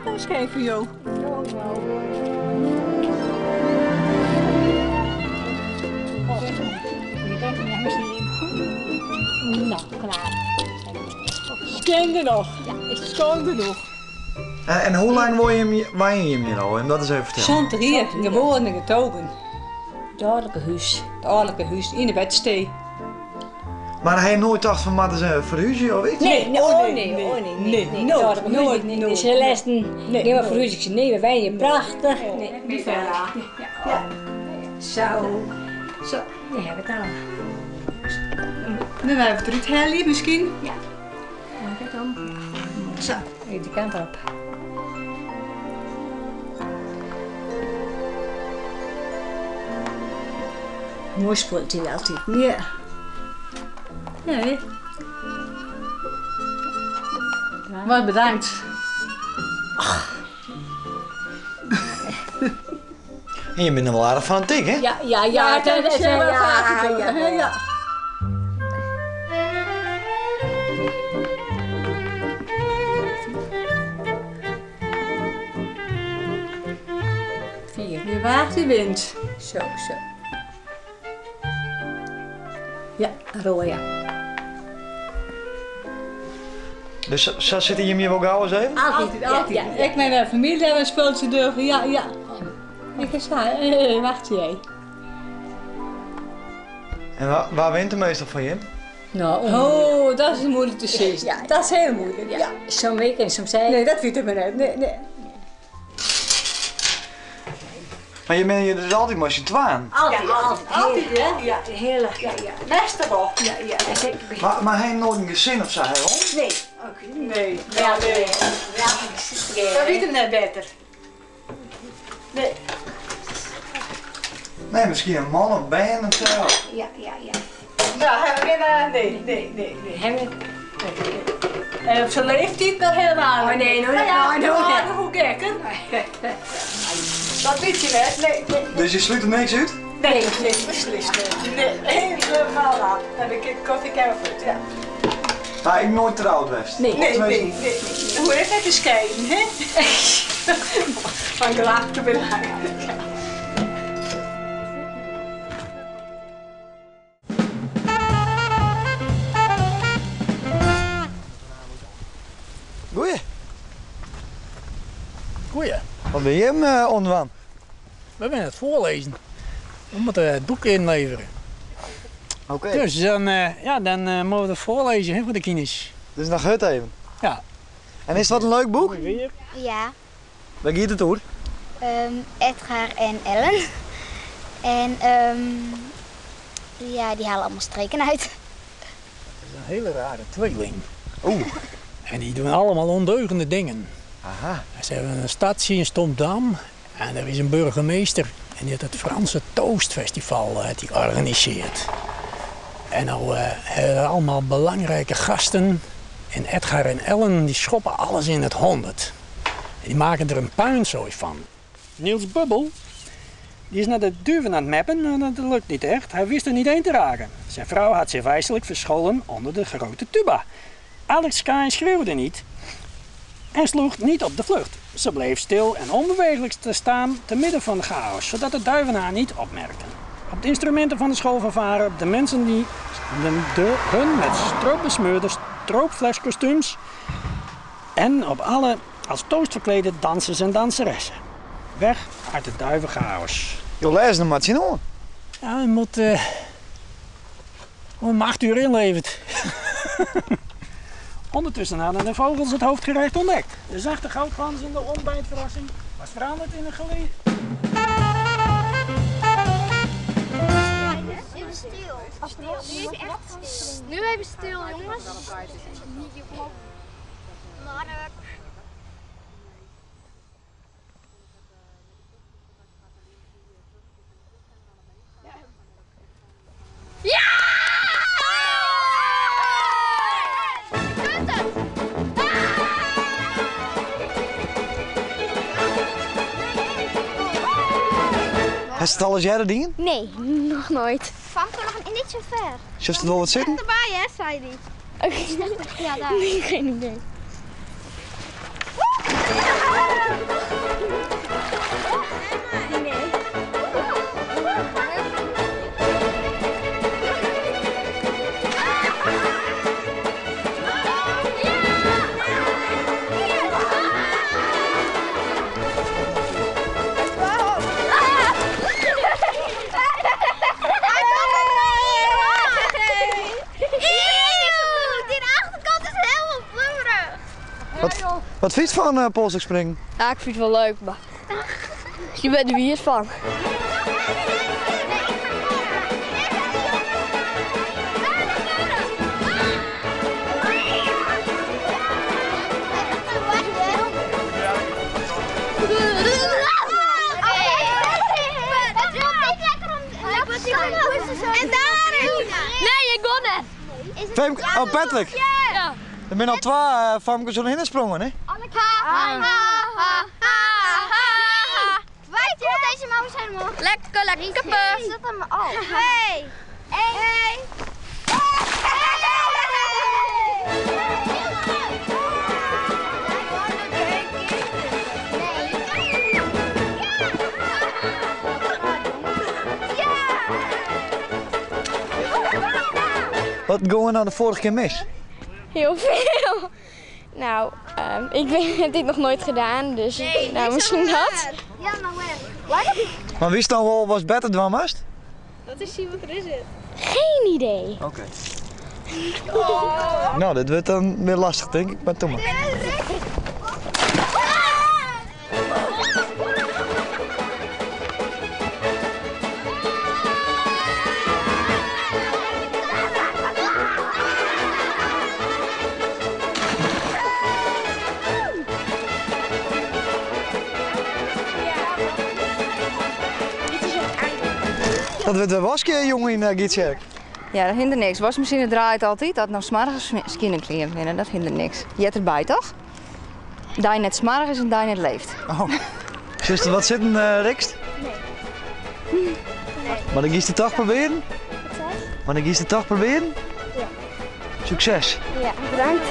dat is geen voor jou. Nou, klaar. Schoon genoeg. Ja, is Schoon genoeg. En hoe lang woon je hier al? En dat is even vertellen. Zo'n hier, geboren en getogen. Het ouderlijke huis. Het ouderlijke huis in de bedstee. Maar hij nooit dacht van, maar eens verhuizen of iets? Nee, nee, Oh, oh nee, nee, nee. oh nee, Nee, nee, nee. nooit, Ouderlijke huis, nooit, nee, nooit. Nee, ze lesten, Nee, nee, maar nooit. verhuis ik ze, nee, wij je prachtig. Nee, Nee, ja. Ja. Zo, Zo. die hebben het al. Nu hebben we het eruit halen misschien. Ja. Kijk dan. Zo. Even die kant op. Mooi spulletje altijd. Ja. Nee. Maar bedankt. En je bent nog wel aardig fanatiek, hè? Ja, ja, ja, dat is ja, wel ja, vaak. ja, ja. ja. Vier. Je waagt die wind. Zo, zo. Ja, rode. Dus zo zitten je hier wel gauw eens even? Altijd, Altijd, altijd. Ja, ja, Ik met mijn familie hebben een speeltje durven. Ja, ja. Ik is hey, wacht jij. En waar wint de meestal van je? Nou, Oh, dat is moeilijk te zien. Ja. Dat is heel moeilijk. ja. Ja. Zo'n week en soms zei Nee, dat weet ik maar net. Nee, nee. Maar je bent hier dus altijd maar z'n twaan. Altijd, Ja, altijd. altijd, hè? Ja. Heel erg, ja, ja. Beste wel. Ja, ja. En zeker. Maar hij heeft nooit een gezin of zo, hè? hoor? Nee, ook niet. Nee. Ja, nee. nee. Ja, ik zit Dat weet ik net beter. Nee. Nee, misschien een man of band of zo. Ja, ja, ja. Nou, hebben we geen... Nee, nee, nee, nee. Hebben En op zijn leeftijd nog helemaal Oh, niet. nee, nooit, Nou ja, nooit, nooit. nou, hoe gekker. Dat weet je net. Nee, nee. Dus je sluit er niks uit? Nee, nee, beslist niet. Nee, helemaal aan. Dat heb ik koffie voet, ja. Maar ik nooit trouwd geweest. Nee. Nee, nee, nee. Hoe is het te scheiden, hè? Van gelachen te belangrijk. Goeie. Goeie. Wat ben je hem onderaan? We zijn het voorlezen. We moeten het boek inleveren. Oké. Dus dan, ja, dan moeten we het voorlezen hè, voor de kinders. Dus nog het even. Ja. En is dat een leuk boek? Mooi weer. Ja, Waar gaat het over? Edgar en Ellen. En ja, die halen allemaal streken uit. Dat is een hele rare tweeling. Oeh. En die doen allemaal ondeugende dingen. Aha. Ze hebben een stadje in Stompdam en er is een burgemeester. En die heeft het Franse Toastfestival die organiseert. En nou hebben we allemaal belangrijke gasten. En Edgar en Ellen die schoppen alles in het 100. En die maken er een puinzooi van. Niels Bubbel die is naar de duven aan het meppen en dat lukt niet echt. Hij wist er niet één te raken. Zijn vrouw had zich wijselijk verscholen onder de grote tuba. Alex Kaai schreeuwde niet en sloeg niet op de vlucht. Ze bleef stil en onbeweeglijk te staan te midden van de chaos, zodat de duiven haar niet opmerkten. Op de instrumenten van de school van varen, op de mensen die hun met stroop besmeurde stroopfleskostuums en op alle als toast verklede dansers en danseressen. Weg uit de duivenchaos. Jo, lees nog maar zien hoor. Ja, je moet om 8 uur inleverd. Ondertussen hadden de vogels het hoofdgerecht ontdekt. De zachte goudglans in de ontbijtverrassing was veranderd in een gele... Even stil. Nu even echt stil. Nu even stil, jongens. Mark. Ja! Je kunt het! Heeft het al eens jaren dingen? Nee, nog nooit. Famke nog niet zo ver. Zullen ze er wel wat zitten? Erbij hè, zei hij. Ja, daar. Nee, geen idee. Wat fynst fan eh, polsstokspringen? Ja, ik fyn it wol leuk, mar je bent der wiis fan. En daar Nee, ik gon net. Femke, oh Patrick. Ja. Der binne al twa famkes oerhinne sprongen, hè? Ha, ha, ha, ha, ha. Deze mouwen zijn omhoog. Lekker, lekker puff. Zet hem al. Hey. Hey. Wat gong der no de foarrige kear mis? Heel veel. Nou, ik heb dit nog nooit gedaan, dus nou, misschien dat. Ja, maar Maar wist dan wol watst better dwaan moatst? Geen idee. Oké. Nou, dit wurdt dan wer lestich, tink ik, mar toe mar. Dat wurdt wer waskje, jonge, yn Gytsjerk. Ja, dat hinderet niks. Waskmasine draait altyd. As no smoarge skinen klean binne, dat hinderet niks. Heart derby, toch? Dei net smoarch is in dei net leeft. Oh. Silst der wat sitten, Rixt? Nee. Mar dan giest it toch probearjen? Wat sei Mar dan giest it toch probearjen? Ja. Sukses. Ja, bedankt.